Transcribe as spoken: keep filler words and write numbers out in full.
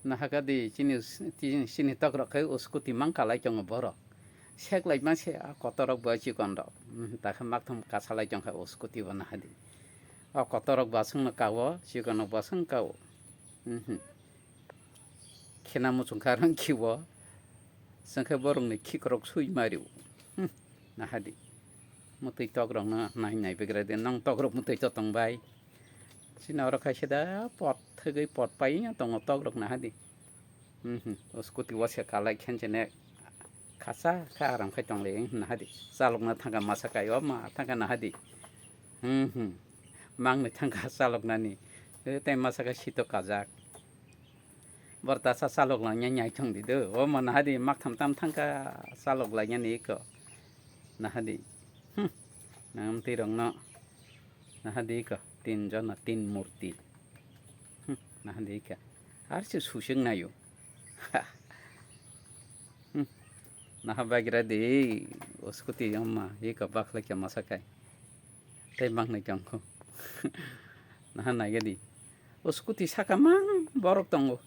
Nahakadi chini, chini, chini tokrok khai o scooty mang kalai tongo borok. Seklaima se a kotorok bo chikon rok. Hmm, takhe maktham kasalai tongkha o scooty bo nahadi. O kotorok bo aswkno kao, chikon rok bo aswkno kao. Mhm. Khena muchungkha rang khiwo. Sengkhe borokni khikrok sui mario. Hmm, nahadi. Mutwi tokrokno nai nai begra de nang tokrok mutwi to tongbai. Chini oro khaisa da pot thwgwi pot pai wngya tongo tokrok nahadi. Hmm, hmm. O scooty o se kalai khenchene khasa khe aram khai tongle wng nahadi. Chalokna thangkha masa kai o ma thangkha nahadi. Hmm, hmm. Mangni thangkha chaloknani. E, tei masa khe sito kajak. Bor tasa chalok langya nyai thong di do. O ma nahadi maktham tam thangkha chalok langya ni eko. Nahadi. Hmm. Nang twi rokno. Nahadi eko. Tin jona tin murti. Hmm. Nahadi eka. Ar se suseng nayo. Hmm. Naha bagira di. O scooty yamma. Eko bakhlai kya masa kai. Tei mangnai tongkho. Naha naigadi. O scooty saka mang borok tongo.